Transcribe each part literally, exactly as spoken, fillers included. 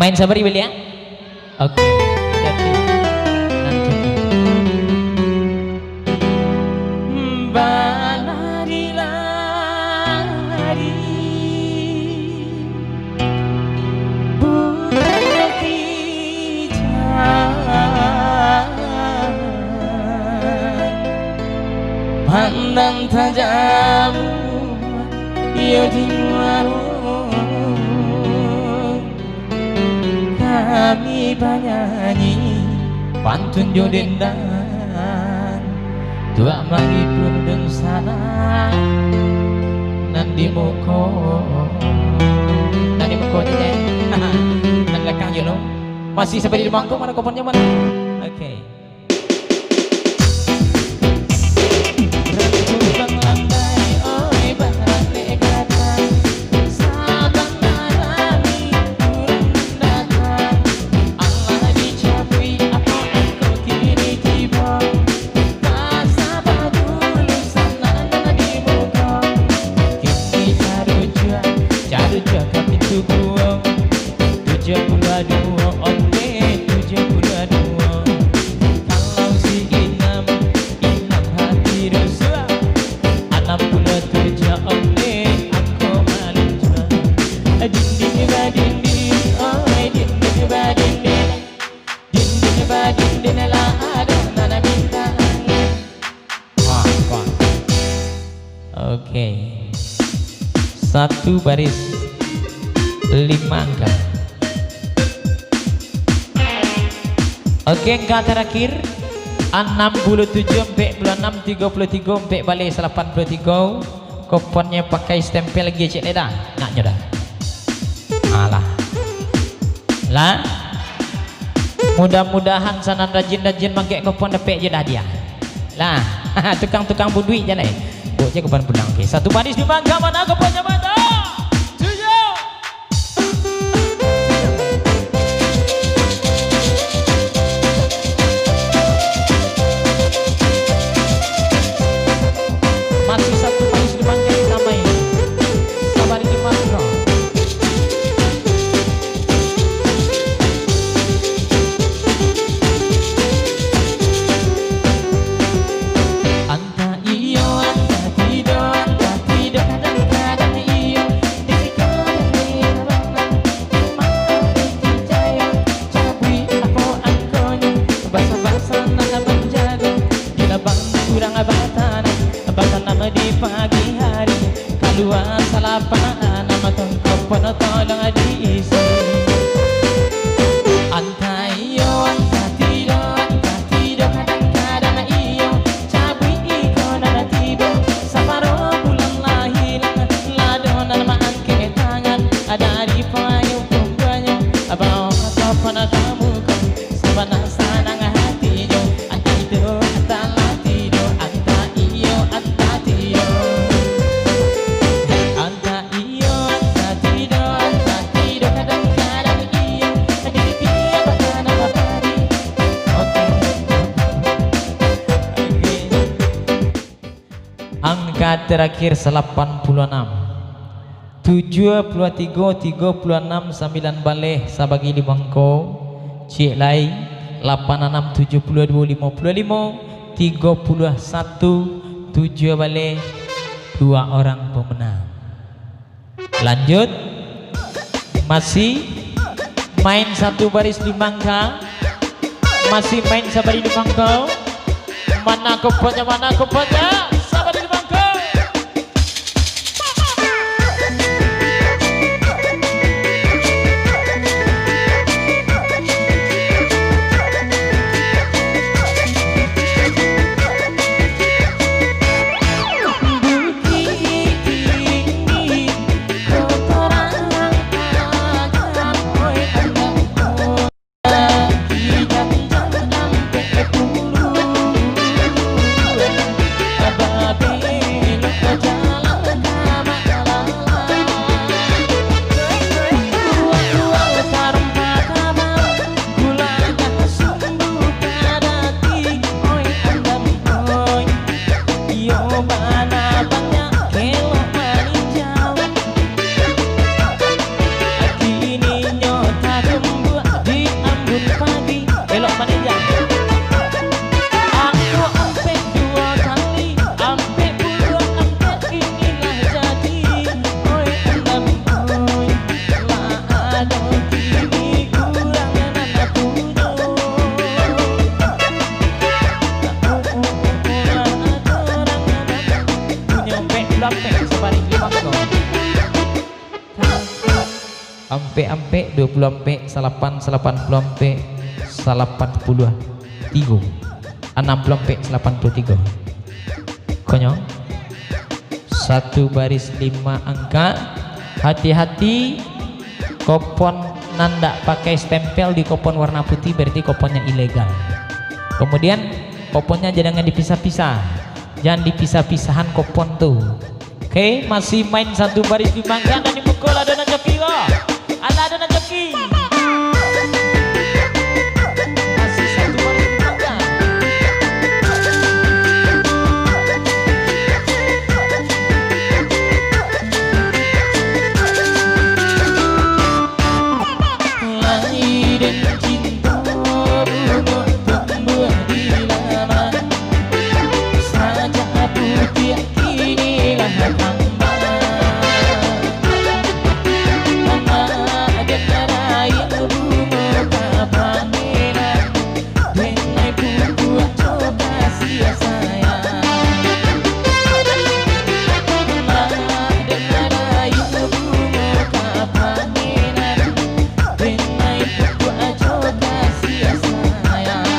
Main sabari baliak, ya? Oke. Jadi, nan jadi. Balari-lari bulan hijrah, pandang tajam iyo di muaro. Kami banyanyi pantun jo dendang, tuak mahibur dunsanak nan di muko. Nan di muko ni, eh. Nan lakang je lo. Masih sampai di mangko, mana koponnya mana? Oke. Tujuah puluah duo, onde tujuah puluah duo. Kalau si inam, inam hati rusuah. Anam puluah tujuah, onde angko malincuah. Dinding badinding, oi, dinding badinding. Dinding badinding lah ado nan minta angin. Wah, wah. Oke. Satu baris lima angka. Oke, angka terakhir, anam puluh tujuh, ampek puluh anam, tigo puluh tigo, ampek baleh, salapan puluh tigo. Koponnya pakai stempel G C L dah. Naknyo dah. Alah. Lah. Mudah-mudahan sanan rajin-rajin mangkek kupon dapek je dah dia. Lah, tukang-tukang buduik je lai. Buk je kupon pulang. Oke, satu baris di mangga mana kuponnya mana? Tujuh. Masih satu baris di mangga damai. Sabar di mangga. Antah iyo, antah tido, antah tido, kadang-kadang iyo. Dek kau yang bana, mari picayo, cabuik apo angkonyo, basa-basa nak manjago, di labang kurang batanam, batanam di pagi hari. Kalua salapan anam, tongko pun tolong diisi. Antah iyo, antah tido, antah tido, kadang-kadang iyo. Cabuik iko nan tibo, saparo bulan lah ilang, lah ado nan maangkek tangan dari payung pungguangnyo, bao ka panamuko. Sabana sanang hatinyo, antah tido, antah tido, antah iyo, antah tido. Antah iyo, antah tido, antah tido, kadang-kadang iyo, di pipi batanam padi. Oke. Oke. Angka terakhir salapan puluh anam. Tujuah puluah tigo, tigo puluah anam, sambilan baleh sabagi limo angko. Ciek lai, lapan anam tujuah puluah duo, limo puluah limo, tigo puluah satu, tujuah baleh, dua orang pemenang. Lanjut. Masih main satu baris di mangga. Masih main sabar di mangga. Mana koponnya, mana koponnya? Sabar di mangga. Sabaris limo ko. Ampek, ampek, duo puluah ampek, salapan, salapan puluah ampek, salapan puluah tigo, anam puluah ampek, salapan puluah tigo. Konyo, satu baris lima angka. Hati-hati, kopon nan ndak pakai stempel di kopon warna putih, berarti koponnya ilegal. Kemudian, koponnya jangan dipisah-pisah. Jangan dipisah-pisahan kopon tu. Oke, masih main satu baris di mangga dan dipukul, ado nan joki ko. Alah, ado nan joki. Masih satu baris di mangga. Lahia den cinto bungo tumbuah di laman. Sajak putiah kini lah tambah. Tanah den rayek bungo ka pameran. Denai pupuak jo kasiah sayang. Tanah den rayek bungo ka pameran. Denai pupuak jo kasiah sayang.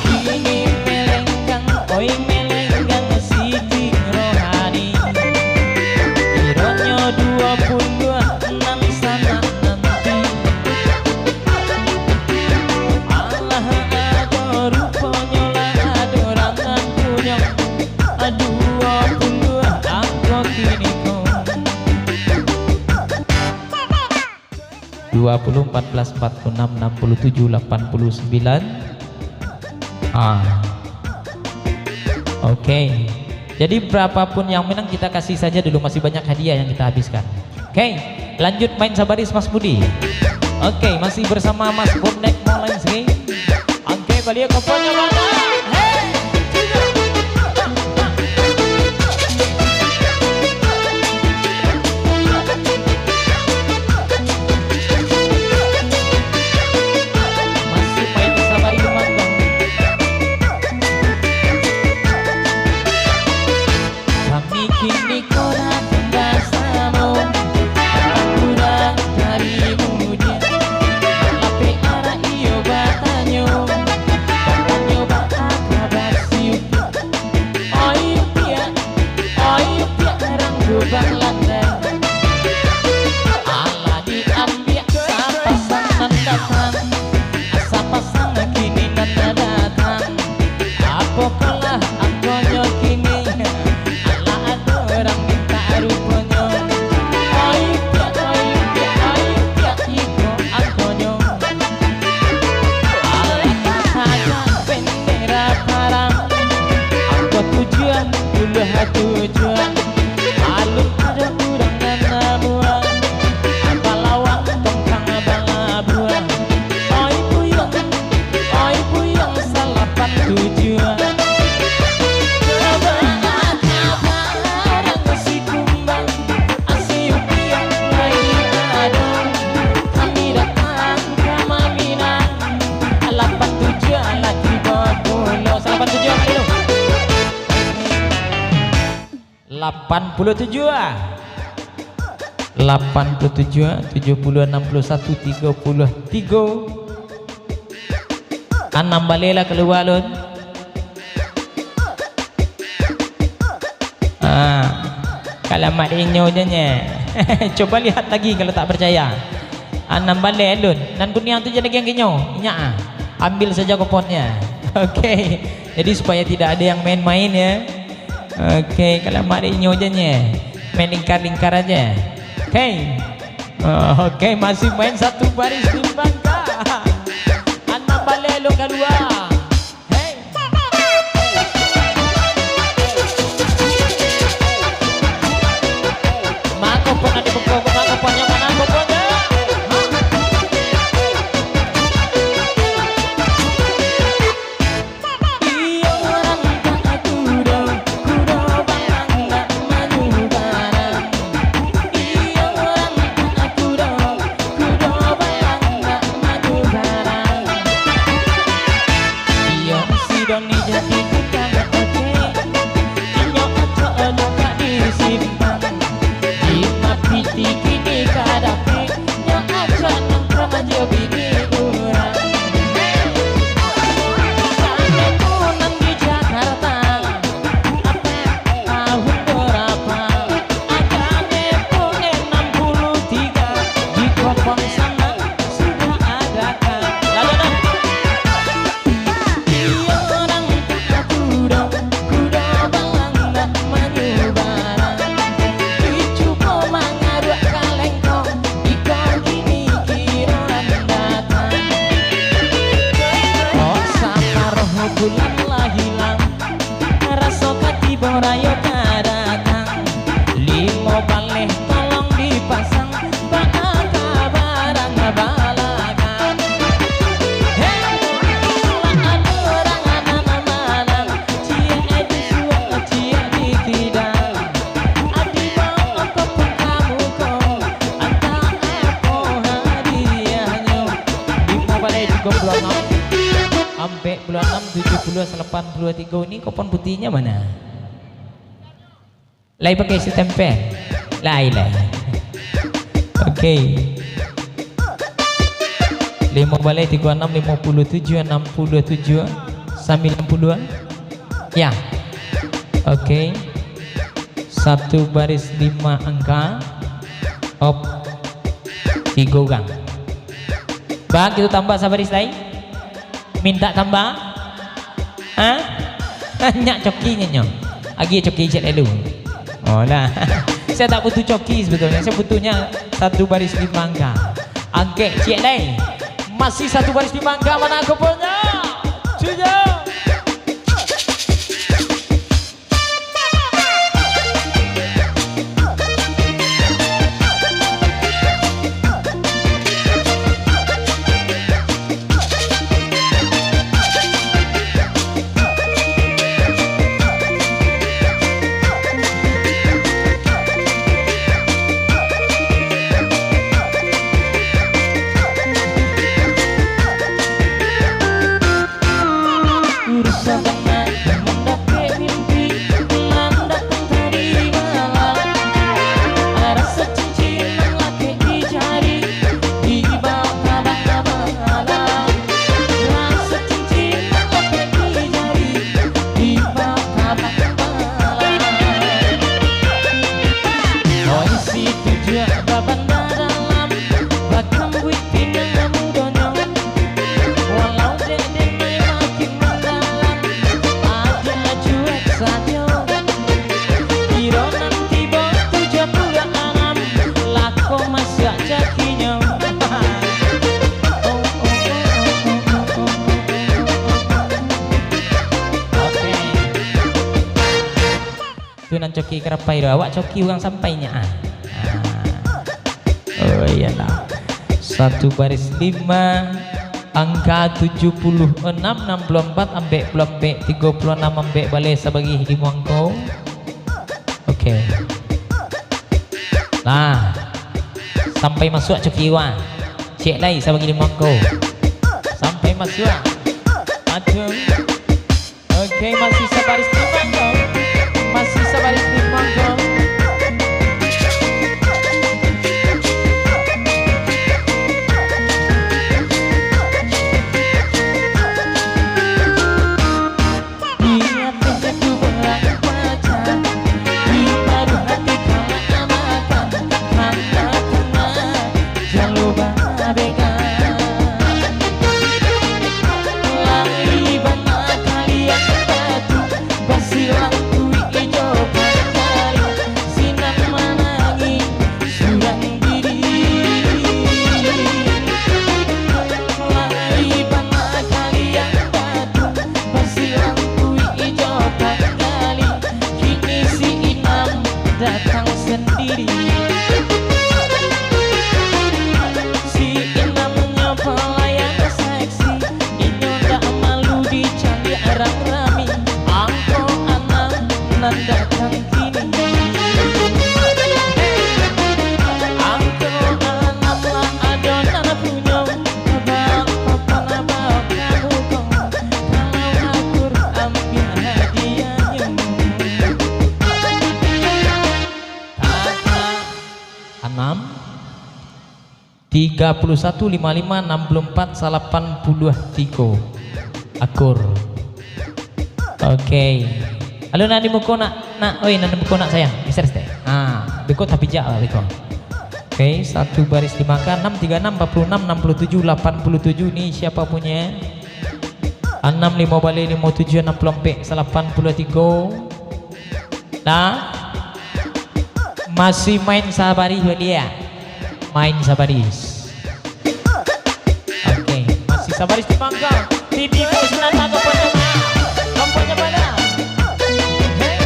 Kini melenggang, oi melenggang Siti Rohani. Kironyo duo puluah anam sanak nanti. Alah ado ruponyo lah ado urang nan punyo. Duo puluah angko kini ko. Dua puluh, empat belas, empat puluh enam, enam puluh tujuh, lapan puluh sembilan. Ah. Oke. Jadi, berapapun yang menang, kita kasih saja dulu, masih banyak hadiah yang kita habiskan. Oke, lanjut main sabaris, Mas Budi. Oke, masih bersama Mas Bonek Molens, oke. Angke baliak koponyo, Bang. Hei! Masih main sabar, Bang. Kami kini ko datang basamo, urang dari Mudian. Lapeh arak iyo batanyo, batanyo baa kaba si Upiak. Oi Upiak, oi Upiak, urang Lubang Landai. Alah diambiak sapasang nan datang, sapasang kini nan datang. Apokolah angkonyo kini, alah ado urang mintak ruponyo. Oi Upiak, oi Upiak, oi Upiak, iko angkonyo. Alah ka tagak bendera parang, angko tujuah puluah tujuah. Alun ado urang nan namuah, balawan tongkang balabuah. Oi puyuang, oi puyuang salapan tujuah. Coba lah kabarang si Kumbang, si Upiak lai ado. Kami datang ka maminang, lapan tujuah lah tibo pulo. Salapan tujuah kali tu. Lapan puluh tujuah. Lapan puluh tujuah, tujuah puluah, anam puluah satu, tigo puluah tigo. Anam baleh lah kalua alun. Ah, kalamak dek inyo je nyo. Coba lihat lagi kalau tak percaya. Anam baleh alun. Nan kuniang tu je lagi angkenyo. Inyak ah. Ambil saja kuponnya. Oke. Jadi supaya tidak ada yang main-main ya. Oke, kalamak dek inyo je nyo. Main lingkar-lingkar aja. Oke. Oh, oke, masih main satu baris di mangga. Anam baleh alun kalua. Hei. Mako pernah dipukul, mako pernah mana pukul. Iyo urang ka kudo, kudo balang nak manyubarang. Iyo urang ka kudo, kudo balang nak manyubarang. Ayo ka datang, limo baleh tolong dipasang, baa ka barang balakan. Hei, lah ado urang nan manang, ciek di suang, ciek di kidang. Adi bang angko pun kamu ko, antah apo hadiahnyo. Limo baleh tigo puluah anam, ampek puluah anam, tujuah puluah, salapan puluah tigo, ni kupon putihnyo ma? Lai pakai stempel? Lai, lai. Oke. Limo baleh tigo anam, limo puluah tujuah, anam puluah tujuah, sambilan puluah. Ya. Oke. Satu baris lima angka. Op. Tigo urang. Bang, kito tambah sabaris lai? Minta tambah? Hah? Nyak cokinyo nyo. Agiah coki ciek dulu. Oh lah. Saya tak butuh coki sebetulnya. Saya butuhnya satu baris lima angka. Angkek ciek lai. Masih satu baris lima angka, mana kuponnya? Tujuh. Urusan bana mandapek mimpi, nan datang tadi malam. Rasa cincin nan lakek di jari, dibao ka bana malam. Rasa cincin nan lakek di jari, dibao ka bana malam. Oi, si tujuah babanda dalam, bakambuik pinang mudonyo. Walau dek denai makin mandalam, agiah cuek sajo. Kiro nan tibo tujuah puluah anam, lako masuak cakinyo. Oke. Tu nan coki karapai tu, awak coki urang sampai nyo, ah. Ah. Oh, iyolah. Satu baris lima, angka tujuah puluah anam, anam puluah ampat, ampek puluah ampek, tigo puluah anam, ampek baleh sabarih limo angko. Oke. Lah. Sampai masuak coki urang. Ciek lai sabarih limo angko. Sampai masuak. Aduh. Oke, masih sabaris limo angko. Masih sabaris limo angko. Di ateh tu barang pacan, di paruah hati kalak makan, kana-kana. Jalo babega. Lai bana kalian batu, basilang kuik ijo panggali, sinan manangih surang diri. Lai bana kalian batu, basilang kuik ijo panggali, kini si Inam datang sandiri. Si Inamnyo palayan seksi, inyo ndak malu dicaliak urang rami. Angko Anam nan datang kini. Angko Anam lah ado nan punyo, abang papan abang kamu ko, kalau akur ambiak hadiahnyo. Anam, tiga puluh satu, lima lima, anam puluh ampat, salapan puluh tigo. Akur. Oke. Alun nan di muko nak, nak, oi, nan di muko nak sayang. Geser stek. Ah, beko tapijak lah beko. Oke, satu baris lima angka, anam tiga anam, empat puluh enam, enam puluh tujuh, lapan puluh tujuh. Ni siapa punya? Anam limo baleh limo tujuah, anam puluah ampek, salapan puluah tigo. Nah, masih main sabaris baliak. Main sabaris. Oke, masih sabaris di mangga. Di bibir senata kepada. Kepada pada. Hei.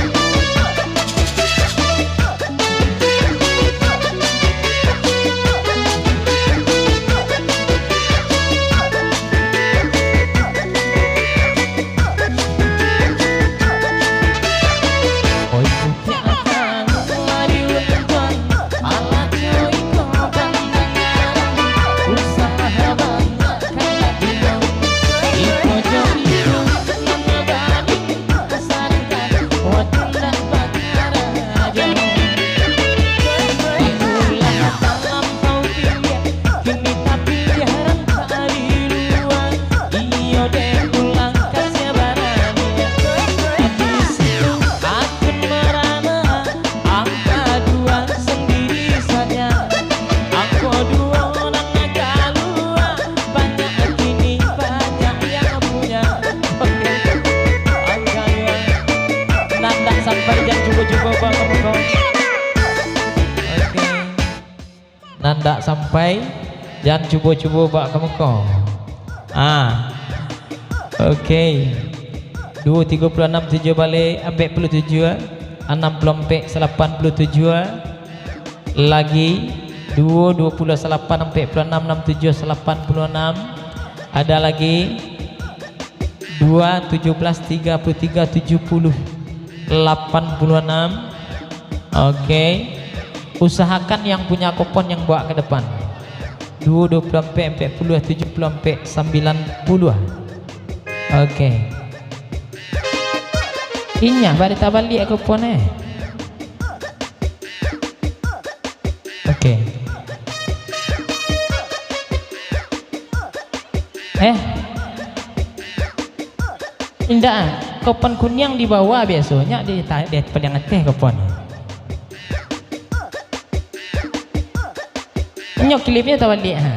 Oke. Nan ndak sampai, jan cubo-cubo bak ka muko. Ah. Oke. Duo tigo puluah anam, tujuah baleh, ampek puluah tujuah, anam puluah ampek, salapan puluah tujuah. Lagi, duo duo puluah salapan, ampek puluah anam, anam tujuah, salapan puluah anam. Ada lagi. Dua, tujuh belas, tiga puluh tiga, tujuh puluh, lapan puluh enam. Oke. Usahakan yang punya kupon yang bawa ke depan. Duo, dua puluh ampek, ampek puluah, tujuh puluh ampek, sambilan puluah. Oke. Inyak balik tabalik kupon, eh. Oke. Eh. Indak, ah. Kupon kuniang di bawah biasonyo, di ta-, di paling ateh kupon. Nyo klipnyo tabaliak, ha.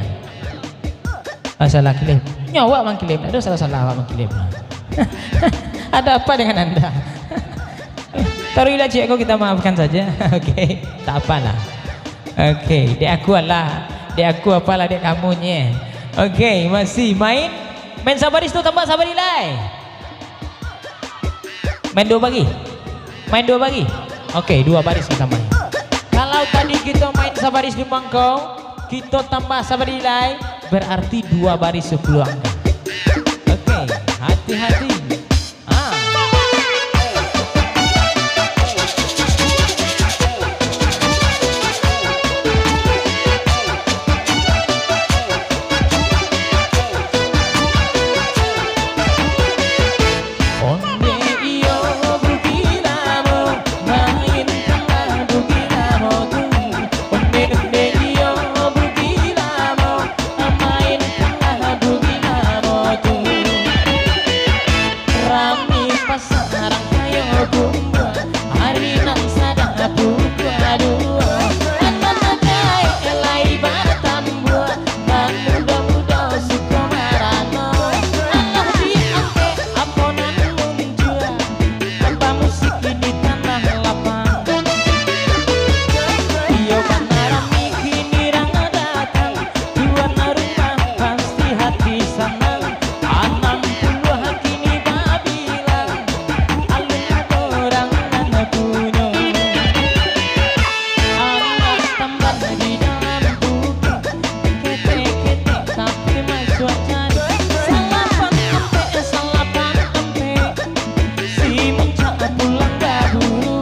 Ah, salah klip. Nyo awak mangklip, ndak ado salah-salah awak mangklip. Ada apa dengan anda? Taruihlah ciek ko, kita maafkan saja. Oke, tak apalah. Oke, dek aku alah, dek aku apalah dek kamu nye. Oke, masih main. Main sabaris tu tambah sabaris lai. Main duo baris. Main duo baris. Oke, duo baris kita main. Kalau tadi kita main sabaris di mangko, kita tambah sabaris lai, berarti duo baris sepuluh angka. Oke, hati-hati. Ah. Onde iyo bukilamo, mainkanlah bukilamo tu. Onde, onde iyo bukilamo, mainkanlah bukilamo tu. Rami pasarang kayo kumbua, ari nan sadang pukua duo. Anak gaek lai batambua, nan mudo-mudo suko marano. Alah diangkek apo nan munjua, tanpa musik di tanah lapang. Iyo bana rami kini rang datang, tuan rumah pasti hati sanang. Anam puluah kini babilang, alun ado urang nan punyo. Anak tamban di dalam bukik, ketek-ketek tapi masuak cari. Salapan ampek, salapan ampek. Si muncak pulang baburu,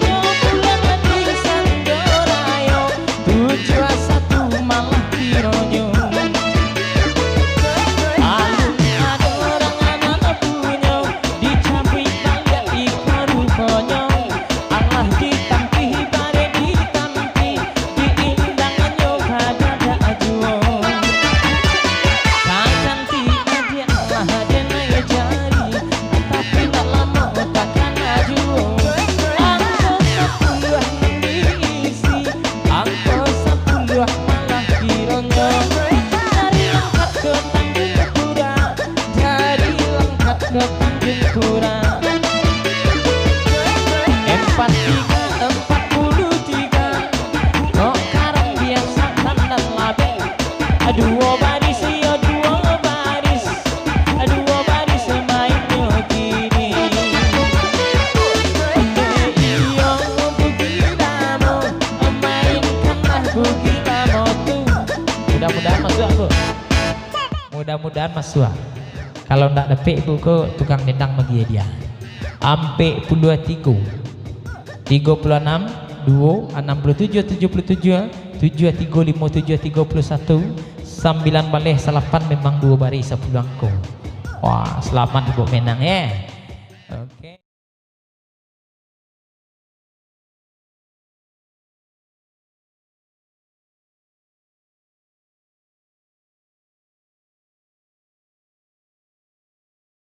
nyo pulang di Sanjorayo, tujuah satu malah kironyo. Alun ado urang nan punyo, dicabuik baliak iko ruponyo. Alah ditampih bareh ditam- Diindangannyo ka dadak juo. Sacantik adiak lah denai jari, tapi nak lamo takana juo. Angko sapuluah nan diisi, angko sapuluah malah kironyo. Dari langkat ka Tanjuang Pura, dari langkat ka Tanjuang Pura. Empat tiga, empat puluh tiga. Kok karang biaso tandan labek. Duo baris, iyo, duo baris. Duo baris mainnyo kini. Onde iyo bukilamo, mainkanlah bukilamo tu. Mudah-mudahan masuak, Bu. Mudah-mudahan masuak. Kalau ndak dapek, Bu, ko tukang dendang bagi hadiah. Ampek puluah tigo, tigo puluah anam, duo, anam puluah tujuah, tujuah puluah tujuah, tujuah tigo limo, tujuah tigo puluah satu, sambilan baleh salapan, memang duo baris sapuluah angko. Wah, selamat, Bu, menang, ye. Oke.